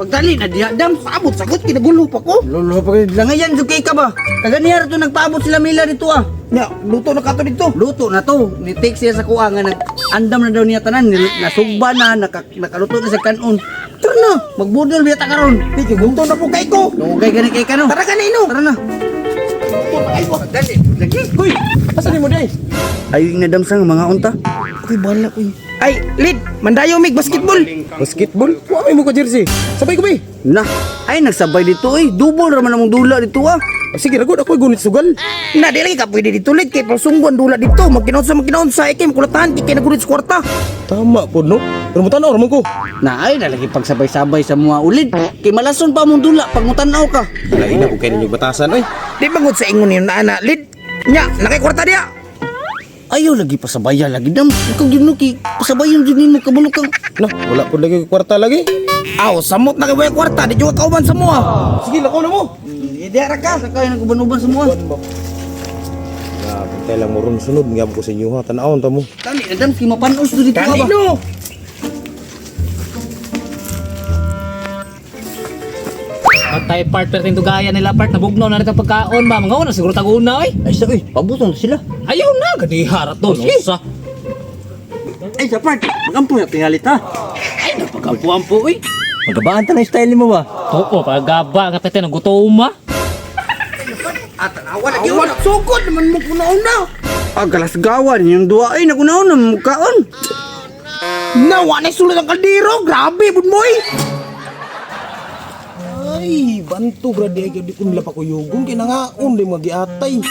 Pagdali na diha dam. Paabot sagot kinagulo pa ko. Lolo pa langayan jud kay ka ba? Kaganiha ra to nagpaabot sila Mila dito ah. Nya, luto na kato dito. Luto na to. Ni take siya sa kuha nga nag andam na daw niya tanan, nasugba na, nakaluto na sa kanon. Tara na, magbudol biya ta karon. Di kay gutom na po kay ko. Lugay gani kay kano. Tara kanino. Tara na. Gutom na kayo. Dali, lagi. Hoy, asa ni mo day? Ayo ing nadam sa mga unta. Uy, bahala ko. Ay, Lid, mandayo mig basketball. Basketball? Wa may mo ka jersey. Sabay ko bay. Na, ay nagsabay dito eh. Dubol ra man among dula dito ah. Sige, ragod ako gunit sugal. Na, di lagi ka pwede dito, Lid. Kay pasungguan dula dito. Magkinaunsa, magkinaunsa. Ay, kay makulatahan. Kay kay nagunit sa kwarta. Tama po no. Pero mo tanaw man ko. Na ay nalagi pagsabay-sabay sa mga ulid. Kay malason pa among dula pag mutanaw ka. Lain na ko kay ninyo batasan oy. Di bangod sa ingon niyo na, ana, Lid. Nya, nakay kwarta diya. Ayaw lagi pasabaya lagi dam. Ikaw gyud no kay pasabayon jud nimo kabalo kang. Na, wala po lagi kwarta lagi. Aw, samot na kay way kwarta. Di juga kauban sa mua. Sige, lakaw na mo. Hindi ra ka. Sakay nag-uban-uban sa mga. Grabe tayo lang mo ron sunod nga ko sa inyo ha. Tanawon ta mo. Tani na dam kay mapanos do dito ka ba. Kanino? Patay part pero tindugayan nila part nabugnaw na rito pagkaon ba mga una siguro taguna oy. Ay sa oy, pabuton sila. Ayaw na ganiha ra to no sa. Ay sa part, magampo na tingalit ha. Ay napagampo-ampo oy. Magabaan ta na style nimo ba? Oo pagaba nga pete nang gutom ah. At awa lagi Awan, sugod naman mo kunauna. Ah, galasgawan yung duwa ay nagunaon na mukaon. Na, wa na sulod ang kaldero. Grabe, bud mo eh. Ay, banto grade ay di ko nila pakuyugon kay nangaon di mga giatay.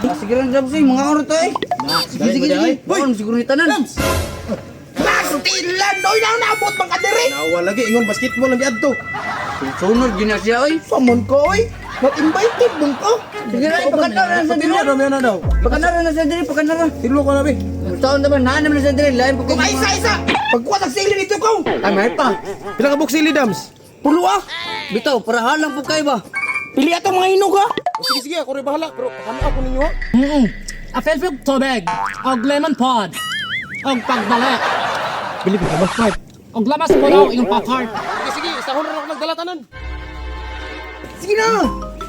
Ah, sige lang dam mga oras to eh. Sige sige sige. Boy, siguro ni tanan. Pastilan! Oy, na naabot bang kadiri? Nawa lagi ingon basketball ang giadto. Sunod gyud na siya oy. Samon ko, oy. Not invited bang ko. Sige lang, pakanara na sa diri. Tilo na daw. Pakanara na sa diri, pakanara. Tilo ko na be. Taon naman, naan naman na sa diri, lain pa Kung ay, isa, isa. Pagkuha sa sili dito ko. Ay, may pa. Pila ka box sili dams? Pulo ah. Bitaw, para halang po kayo ba? Pili atong mga hinog ah. Sige sige, ako rin bahala pero pakanaw ko ninyo ha. Afelfig tubig og lemon pod og pagbalik Bili ko mas part. og lamas po daw inyong papart. Sige sige, isahon ra ako nagdala tanan. Sige na!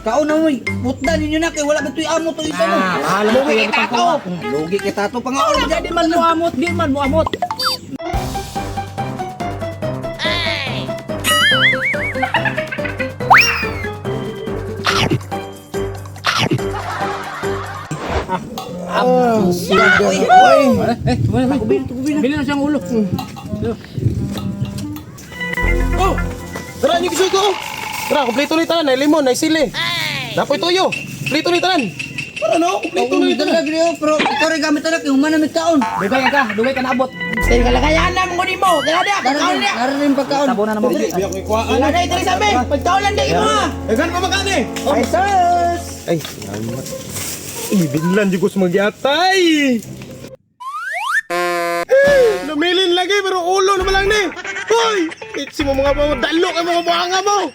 Kaon na mo, putda ninyo na kay wala ba to'y amo to isa mo. Bahala Lugi kita to. Lugi kita to pangaon. Di man mo amot, di man mo amot. Eh, bili na siyang ulo. Oh! Tara niyo gusto ko. Tara, kompleto ni tanan, ay limon, ay sili. Napoy tuyo. Kompleto ni tanan. Para no, kompleto na ni tanan. Dala gini pero ikaw rin gamit na kay human na kaon. Dugay ka, dugay ka naabot. Sige, kalagayan na mo ni mo. Dala dia, pagkaon dia. Nara rin pagkaon. Tabo na naman. Dili, biyak ko ikuhaan. Wala na diri sa amin. Pagkaon lang di mo ah. Daghan pa makani. Ay, sus. Ay, salamat. Ibinlan jud ko sa mga giatay. Eh, Lumilin lagi pero ulo naman lang ni. Hoy, itsi mo mga dalo kay mga buanga mo.